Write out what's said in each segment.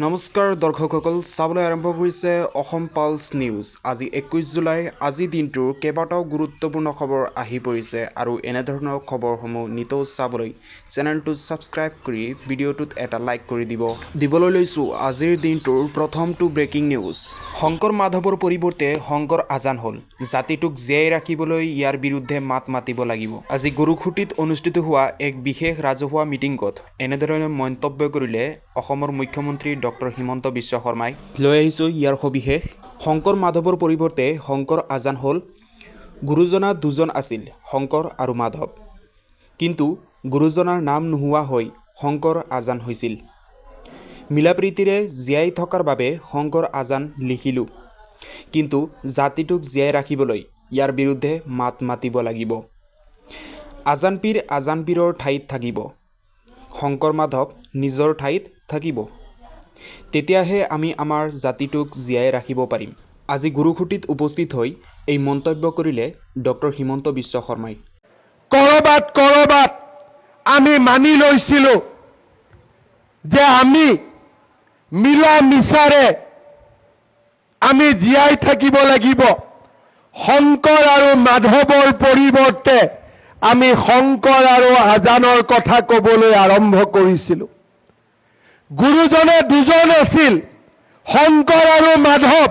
নমস্কাৰ দৰ্শকসকল, চাবলৈ আৰম্ভ কৰিছে অসম পালছ নিউজ। আজি 21 জুলাই। আজিৰ দিনটোৰ কেইবাটাও গুৰুত্বপূৰ্ণ খবৰ আহি পৰিছে আৰু এনেধৰণৰ খবৰসমূহ নিতৌ চাবলৈ চেনেলটো ছাবস্ক্ৰাইব কৰি ভিডিঅ'টোত এটা লাইক কৰি দিব। দিবলৈ লৈছোঁ আজিৰ দিনটোৰ প্ৰথমটো ব্ৰেকিং নিউজ। শংকৰ মাধৱৰ পৰিৱৰ্তে শংকৰ আজান হ'ল। জাতিটোক জীয়াই ৰাখিবলৈ ইয়াৰ বিৰুদ্ধে মাত মাতিব লাগিব। আজি গৰুখুঁটিত অনুষ্ঠিত হোৱা এক বিশেষ ৰাজহুৱা মিটিঙত এনেধৰণে মন্তব্য কৰিলে অসমৰ মুখ্যমন্ত্ৰী ডক্টৰ হিমন্ত বিশ্ব শৰ্মাই। লৈ আহিছোঁ ইয়াৰ সবিশেষ। শংকৰ মাধৱৰ পৰিৱৰ্তে শংকৰ আজান হ'ল। গুৰুজনা দুজন আছিল, শংকৰ আৰু মাধৱ। কিন্তু গুৰুজনাৰ নাম নোহোৱা হৈ শংকৰ আজান হৈছিল। মিলাপ্ৰীতিৰে জীয়াই থকাৰ বাবে শংকৰ আজান লিখিলোঁ, কিন্তু জাতিটোক জীয়াই ৰাখিবলৈ ইয়াৰ বিৰুদ্ধে মাত মাতিব লাগিব। আজান পীৰ আজান পীৰৰ ঠাইত থাকিব, শংকৰ মাধৱ নিজৰ ঠাইত থাকিব। তেতিয়াহে আমি আমাৰ জাতিটোক জীয়াই ৰাখিব পাৰিম। আজি গৰুখুঁটিত উপস্থিত হৈ এই মন্তব্য কৰিলে ডক্টৰ হিমন্ত বিশ্ব শৰ্মাই। কৰবাত কৰবাত আমি মানি লৈছিলো যে আমি মিলা মিছাৰে আমি জীয়াই থাকিব লাগিব। শংকৰ আৰু মাধৱৰ পৰিৱৰ্তে আমি শংকৰ আৰু আজানৰ কথা কবলৈ আৰম্ভ কৰিছিলো। গুৰুজনে দুজন আছিল, শংকৰ আৰু মাধৱ।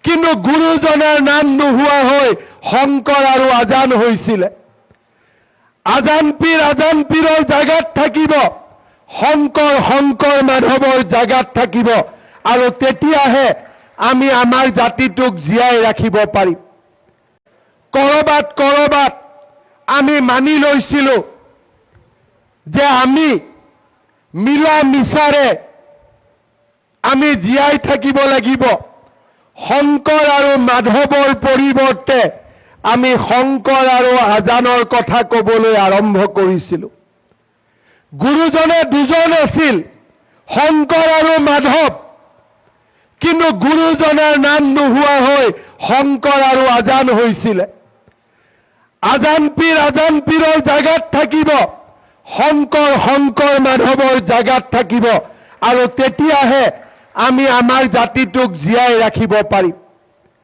কিন্তু গুৰুজনাৰ নাম নোহোৱা হৈ শংকৰ আৰু আজান হৈছিলে। আজান পীৰ আজান পীৰৰ জাগাত থাকিব, শংকৰ শংকৰ মাধৱৰ জাগাত থাকিব আৰু তেতিয়াহে আমি আমাৰ জাতিটোক জীয়াই ৰাখিব পাৰিম। কৰবাত কৰবাত আমি মানি লৈছিলো যে আমি মিলা মিছাৰে আমি জীয়াই থাকিব লাগিব। শংকৰ আৰু মাধৱৰ পৰিৱৰ্তে আমি শংকৰ আৰু আজানৰ কথা কবলৈ আৰম্ভ কৰিছিলো। গুৰুজনে দুজন আছিল, শংকৰ আৰু মাধৱ। কিন্তু গুৰুজনাৰ নাম নোহোৱা হৈ শংকৰ আৰু আজান হৈছিলে। আজান পীৰ আজান পীৰৰ জাগাত থাকিব, শংকৰ শংকৰ মাধৱৰ জাগাত থাকিব আৰু তেতিয়াহে আমি আমাৰ জাতিটোক জীয়াই ৰাখিব পাৰিম।